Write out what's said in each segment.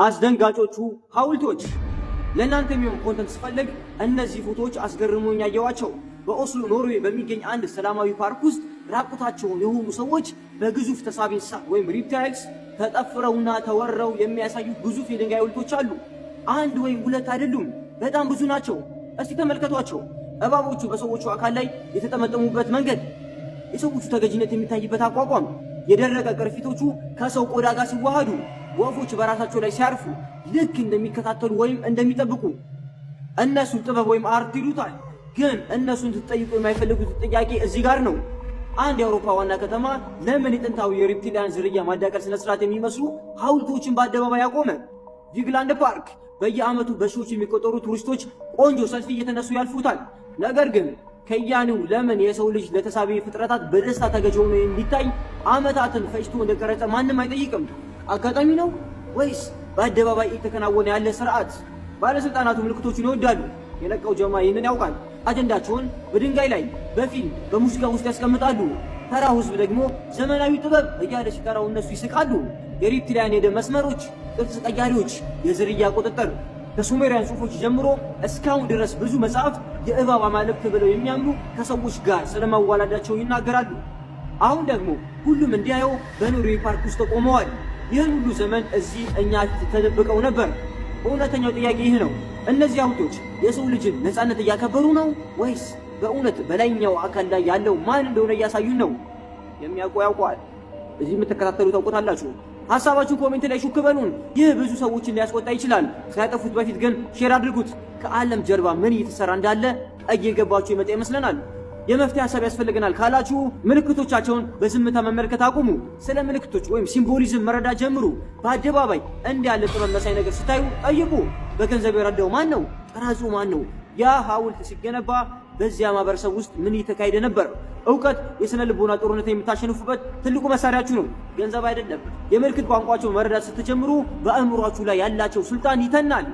አስደንጋጮቹ ሐውልቶች። ለእናንተ የሚሆን content ስፈልግ እነዚህ ፎቶዎች አስገርሞኝ ያየዋቸው። በኦስሎ ኖርዌይ በሚገኝ አንድ ሰላማዊ ፓርክ ውስጥ ራቁታቸውን የሆኑ ሰዎች በግዙፍ ተሳቢ እንስሳት ወይም reptiles ተጠፍረውና ተወረው የሚያሳዩ ግዙፍ የድንጋይ ሐውልቶች አሉ። አንድ ወይም ሁለት አይደሉም፣ በጣም ብዙ ናቸው። እስቲ ተመልከቷቸው። እባቦቹ በሰዎቹ አካል ላይ የተጠመጠሙበት መንገድ፣ የሰዎቹ ተገዥነት የሚታይበት አቋቋም፣ የደረቀ ቅርፊቶቹ ከሰው ቆዳ ጋር ሲዋሃዱ፣ ወፎች በራሳቸው ላይ ሲያርፉ ልክ እንደሚከታተሉ ወይም እንደሚጠብቁ። እነሱ ጥበብ ወይም art ይሉታል። ግን እነሱን ትጠይቁ የማይፈልጉት ጥያቄ እዚህ ጋር ነው። አንድ የአውሮፓ ዋና ከተማ ለምን የጥንታዊ የ reptilian ዝርያ ማዳቀል ስነ ስርዓት የሚመስሉ ሐውልቶችን በአደባባይ አቆመ? ቪግላንድ ፓርክ በየዓመቱ በሺዎች የሚቆጠሩ ቱሪስቶች ቆንጆ ሰልፊ እየተነሱ ያልፉታል። ነገር ግን ከያኒው ለምን የሰው ልጅ ለተሳቢ ፍጥረታት በደስታ ተገዥ ሆኖ እንዲታይ ዓመታትን ፈጅቶ እንደቀረጸ ማንም አይጠይቅም። አጋጣሚ ነው ወይስ በአደባባይ እየተከናወነ ያለ ስርዓት? ባለስልጣናቱ ምልክቶቹን ይወዳሉ። የነቃው ጀማ ይህንን ያውቃል። አጀንዳቸውን በድንጋይ ላይ፣ በፊልም፣ በሙዚቃ ውስጥ ያስቀምጣሉ። ተራው ህዝብ ደግሞ ዘመናዊ ጥበብ እያለ ሲጠራው እነሱ ይስቃሉ። የ reptilian የደም መስመሮች፣ ቅርጽ ቀያሪዎች፣ የዝርያ ቁጥጥር። ከሱሜሪያን ጽሑፎች ጀምሮ እስካሁን ድረስ ብዙ መጽሐፍት የእባብ አማልክት ብለው የሚያምኑ ከሰዎች ጋር ስለማዋላዳቸው ይናገራሉ። አሁን ደግሞ ሁሉም እንዲያየው በኖርዌይ ፓርክ ውስጥ ቆመዋል። ይህን ሁሉ ዘመን እዚህ እኛ ፊት ተደብቀው ነበር። እውነተኛው ጥያቄ ይህ ነው። እነዚህ ሐውልቶች የሰው ልጅን ነፃነት እያከበሩ ነው ወይስ በእውነት በላይኛው አካል ላይ ያለው ማን እንደሆነ እያሳዩን ነው? የሚያውቁ ያውቀዋል። እዚህ የምትከታተሉ ታውቁታላችሁ። ሀሳባችሁን comment ላይ ሹክ በሉን። ይህ ብዙ ሰዎችን ሊያስቆጣ ይችላል። ሳያጠፉት በፊት ግን share አድርጉት። ከዓለም ጀርባ ምን እየተሰራ እንዳለ እየገባችሁ የመጣ ይመስለናል። የመፍትሄ ሀሳብ ያስፈልገናል ካላችሁ ምልክቶቻቸውን በዝምታ መመልከት አቁሙ። ስለ ምልክቶች ወይም symbolism መረዳት ጀምሩ። በአደባባይ እንዲህ ያለ ጥበብ መሳይ ነገር ስታዩ ጠይቁ። በገንዘብ የረዳው ማን ነው? ቀራጩ ማን ነው? ያ ሐውልት ሲገነባ በዚያ ማህበረሰብ ውስጥ ምን እየተካሄደ ነበር? እውቀት የስነ ልቦና ጦርነት የምታሸንፉበት ትልቁ መሳሪያችሁ ነው፣ ገንዘብ አይደለም። የምልክት ቋንቋቸው መረዳት ስትጀምሩ በአእምሯችሁ ላይ ያላቸው ስልጣን ይተናል።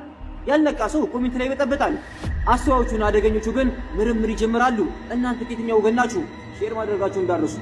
ያልነቃ ሰው comment ላይ ይበጠበጣል። አስተዋዮቹና አደገኞቹ ግን ምርምር ይጀምራሉ። እናንተ ከየትኛው ወገን ናችሁ? Share ማድረጋችሁ እንዳትረሱ።